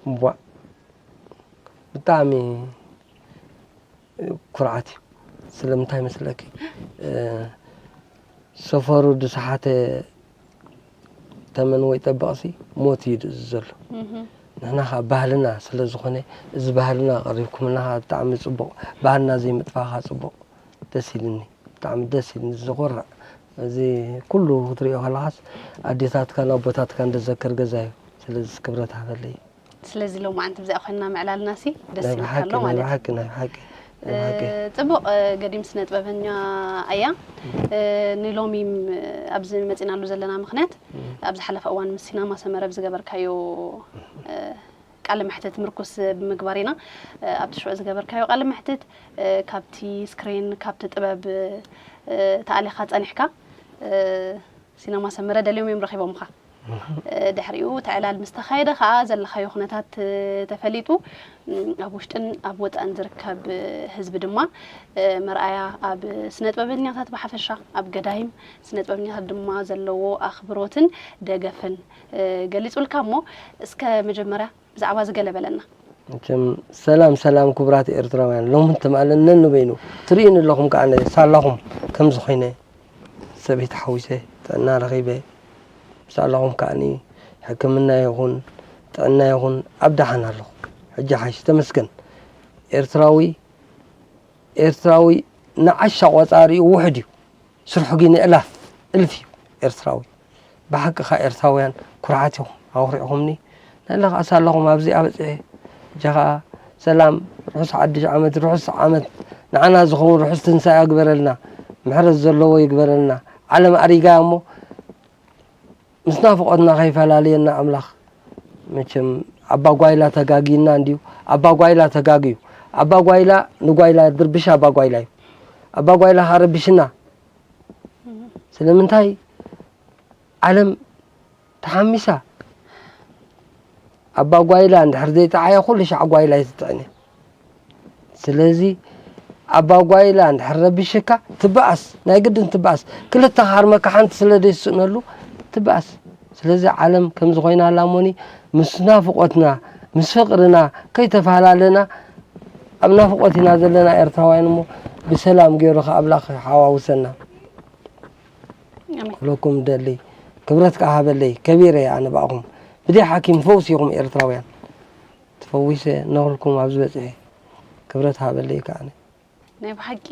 እምቧእ፣ ብጣዕሚ ኩርዓት እዩ። ስለምንታይ መስለኪ? እ፣ ሰፈሩ ዝሰሓተ ተመን ወይ ጠበቕሲ ሞት እዩ ዝእዝዝ ዘሎ። እህ። ንሕና ኸዓ ባህልና ስለ ዝኾነ፣ እዚ ባህልና ቀሪብኩምልና ኸዓ ብጣዕሚ ጽቡቕ። ባህልና ዘይምጥፋእ ኸዓ ጽቡቕ። ደስ ኢሉኒ። ብጣዕሚ ደስ ኢሉኒ። ዘኹርዕ። እዚ ኩሉ ክትሪኦ ከለኻስ ኣዴታትካን ኣቦታትካን ዘዘክር ገዛ እዩ። ስለዚ ክብረት ሃበለይ። ስለዚ ሎማዓንቲ ብዚኣ ኮይንና ምዕላልናሲ ደስ ናይ ይብልካ ብሓቂ፣ ኣሎ ናይ ማለት እዩ። ብሓቂ፣ ናይ ብሓቂ፣ ናይ ብሓቂ። እ፣ ጽቡቕ፣ እ፣ ገዲም ስነ ጥበበኛ ኣያ። እ፣ ንሎሚ ም-፣ ኣብዚ መጺናሉ ዘለና ምኽንያት፣ እም። ኣብ ዝሓለፈ እዋን ምስ ሲናማ ሰመረ ብዝገበርካዮ፣ እ፣ ቃለ መሕትት ምርኩስ ብምግባር ኢና። እ፣ ኣብቲ ሽዑ ዝገበርካዮ ቃለ መሕትት፣ እ፣ ካብቲ ስክሪን፣ ካብቲ ጥበብ፣ እ፣ ተኣሊኻ ጸኒሕካ፣ እ፣ ሲነማ ሰመረ ደልዮም እዮም ረኺቦምኻ። እ፣ ድሕሪኡ እቲ ዕላል ምስ ተኻየደ ኸኣ ዘለኻዮ ኩነታት፣ እ፣ ተፈሊጡ፣ እ፣ ኣብ ውሽጥን ኣብ ወጻእን ዝርከብ፣ እ፣ ህዝቢ ድማ፣ እ፣ መርኣያ ኣብ ስነ ጥበበኛታት ብሓፈሻ፣ ኣብ ገዳይም ስነ ጥበበኛታት ድማ ዘለዎ ኣኽብሮትን ደገፍን፣ እ፣ ገሊጹልካ እሞ፣ እስከ መጀመርያ ብዛዕባ እዚ ገለ በለና። መቸም ሰላም፣ ሰላም ክቡራት ኤርትራውያን፣ ሎሚ ትማሊ ነንበይኑ ትርእዩኒ ኣለኹም ከኣ ነ-፣ ሳላኹም ከምዚ ኮይነ ሰበይቲ ሓዊሰ ጥዕና ረኺበ። ሳላኹም ከኣኒ ሕክምና ይኹን ጥዕና ይኹን ኣብ ደሓን ኣለኹ። ሕጂ ሓይሽ ተመስገን። ኤርትራዊ፣ ኤርትራዊ ንዓሻ ቆጻሪኡ ውሑድ እዩ። ስርሑ ግን እላፍ እልፍ እዩ ኤርትራዊ። ብሓቂ ኸኣ ኤርትራውያን ኩርዓት ኢኹም፣ ኣኹሪዕኹምኒ። ንለ ኸኣ ሳላኹም ኣብዚ ኣብጺሐ። ሕጂ ኸኣ ሰላም፣ ርሑስ ሓድሽ ዓመት፣ ርሑስ ዓመት ንዓና ዝኸውን ርሑስ ትንሳኤ ይግበረልና፣ ምሕረት ዘለዎ ይግበረልና። ዓለም ኣሪጋ እሞ ምስ ናፍቖትና ከይፈላልየና ኣምላኽ። መቸም ኣባ ጓይላ ተጋግዩና እንድዩ። ኣባ ጓይላ ተጋግዩ። ኣባ ጓይላ ንጓይላ ድርብሽ ኣባ ጓይላ እዩ። ኣባ ጓይላ ኸኣ ረቢሽና። ስለምንታይ? ዓለም ተሓሚሳ። ኣባ ጓይላ እንድሕር ዘይጠዓየ ኩሉ ሻዕ ጓይላ እዩ ዝጥዕን እዩ። ስለዚ ኣባ ጓይላ እንድሕር ረቢሽካ ትበኣስ፣ ናይ ግድን ትበኣስ። ክልተ ክሃርመካ ሓንቲ ስለ ዘይስእነሉ ትበኣስ። ስለዚ ዓለም ከምዚ ኮይና ኣላ እሞኒ ምስ ናፍቖትና፣ ምስ ፍቕርና ከይተፈላለና ኣብ ናፍቖት ኢና ዘለና ኤርትራውያን እሞ ብሰላም ገይሩ ከኣ ኣምላኽ ይሓዋውሰና። ኣሜን። ክብለኩም ደሊ፣ ክብረት ከኣ ሃበለይ፣ ከቢረ እየ ኣነ ብኣኹም። ብደይ ሓኪም ፈውሲ ኢኹም ኤርትራውያን። ተፈዊሰ ነኹልኩም ኣብዚ በጺሐ። ክብረት ሃበለይ ከኣ። ናይ ብሓቂ